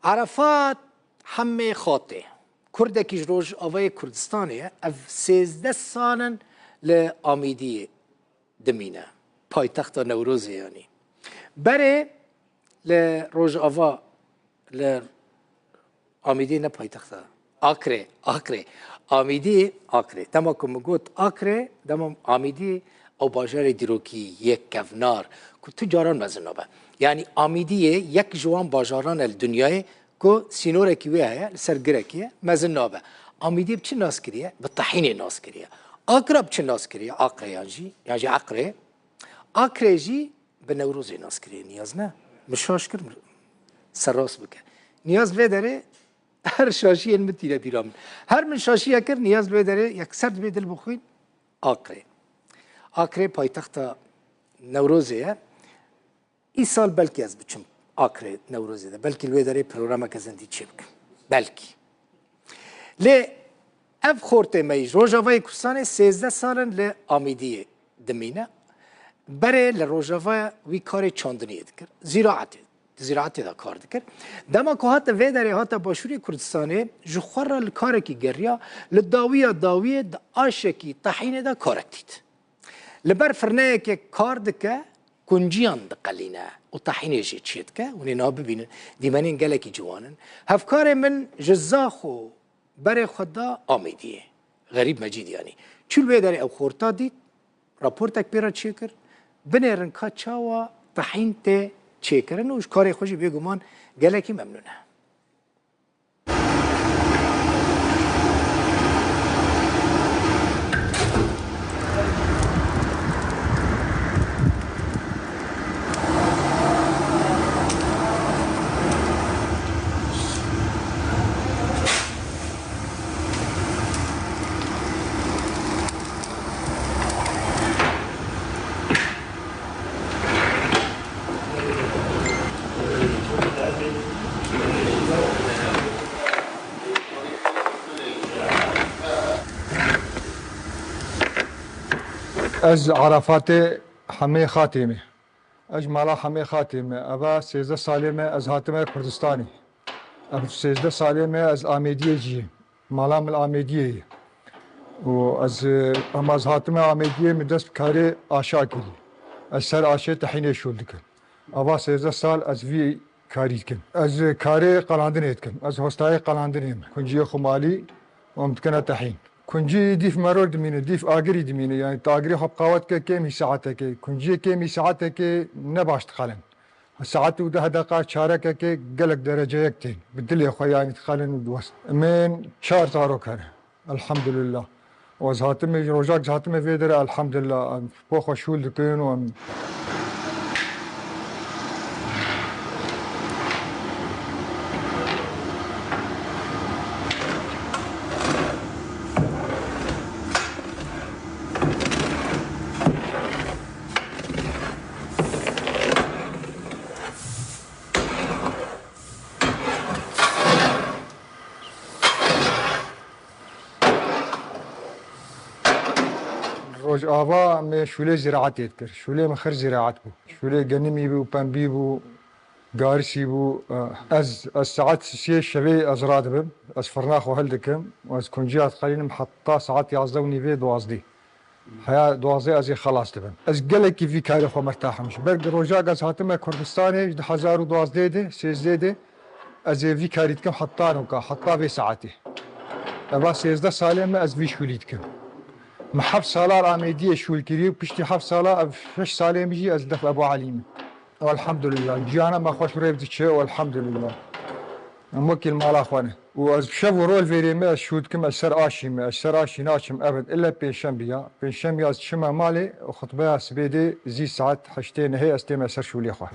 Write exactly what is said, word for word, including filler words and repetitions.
Arafat Hemê Xatê, Kurdekî ji Rojavayê Kurdistanê ye. Ev sêzdeh sal in li Amêdiyê dimîne. Paytexta Newrozê yanî. Berê li Rojava, li Amêdiyê ne paytexta. Akrê, Akrê. Amêdiyê, Akrê. Dema ku min got Akrê, dema Amêdiyê ew bajarê dîrokî yê kevnar ku tu caran mezin nabe. Yanî Amêdiyê yek ji wan bajaran e li dinyayê ku sînorekî wê heye, li ser girekî ye, mezin nabe. Amêdiyê bi çi nas kiriye? Bi tehînê nas kiriye. Akra bi çi nas kiriye? Akrê yan jî, yan jî Eqrê. Akrê jî bi Newrozê nas kiriye. Niyaz ne? Min şaş kir, min serrast bike. Niyaz vê derê her şaşiyên min tîne bîra min. Her min şaşiyek kir, Niyaz vê derê yekser dibê dil bixwîn. Akrê. Akrê paytexta Newrozê ye. Îsal belkî ez biçim Akrê Newrozê de. Belkî li wê derê programeke zindî çêbikim. Belkî. Lê ev xortê me yî ji Rojavayê Kurdistanê sêzdeh sal in li Amêdiyê dimîne. Berê li Rojava wî karê çandiniyê dikir. Zîraetê, di zîraetê de kar dikir. Dema ku hate vê derê, hate Başûrê Kurdistanê, ji xwe re li karekî geriya, li dawiya dawiyê di aşekî tehînê de karek dît. Li ber firneyekê kar dike, kunciyan diqelîne û tehînê jê çêdike. Hûn ê niha bibînin, dîmenên gelekî ciwan in. Hevkarê min ji Zaxo berê xwe da Amêdiyê. Xerîb Mecîd yanî. Çû li wê derê ew xorta dît, raportek pê re çêkir. Binêrin ka çawa tehîn tê çêkirin û ji karê xwe jî bêguman gelekî memnûn e. Ez Arafatê Hemê Xatê me. Ez ji mala Hemê Xatê me. Eva sêzdeh salê me ez hatime Kurdistanê. Ev sêzdeh salê me ez Amêdiyê jî. Mala min Amêdiyê ye. Û ez, e, hema ez hatime Amêdiyê, min dest bi karê aşa kirî. Ez ser aşê tehînê şûl dikim. Ava sêzdeh sal ez vî karî dikim. Ez, e, karê qelandinê dikim. Ez hostayê qelandinê me. Kunciyê xwe malî û em dikine tehîn. Kuncî dîf meror dimîne, dîf agirî dimîne. Yanî tu agirê xwe bi qawe dike kêmî saetekê. Kunciyê kêmî saetekê ne baş dixelin. Saet û deh deqa çarekekê gelek dereceyek tên. Bi dilê xwe yanî dixelin û diwest. Min çar zarok hene. Elhamdulillah. Û ez hatime, rojak ez hatime vê derê, elhamdulillah. Em po xwe şûl dikin û em Rojava me şûlê zîraetê dikir. Şûlê min xir zîraet bû. Şûlê genimî bû, pembî bû, garisî bû. Ez, ez saet sê şevê ez radibim. Ez firna xwe hildikim. Ez kunciya dixelînim heta saet yazdeh û nîvê, duwazdeh. Heya duwazdeh ez ê xelas dibim. Ez gelekî vî karê xwe mertah im. Ji ber rojak ez hatime Kurdistanê, ji du hezar û duwazdeh de, sêzdeh de, ez ê vî karî dikim heta noka, heta vê saetê. Eva sêzdeh salê me ez vî şûlî dikim. Min heft sala li Amêdiyê şûl kirî û piştî heft sala, ev şeş salê min jî ez li def Ebû Elî me. Elhamdulillah. Ciyana me xweş rê diçe û elhamdulillah. Em wekî li mala xwe ne. Û ez şev û rol vêrê me ez şû dikim, ez ser aşî me, ez ser aşî naçim ebed, ille pênşembiya. Pênşembiya ez çime malê û xutbeya sibê dê zî saet heştê nehê ez tême ser şûlê xwe.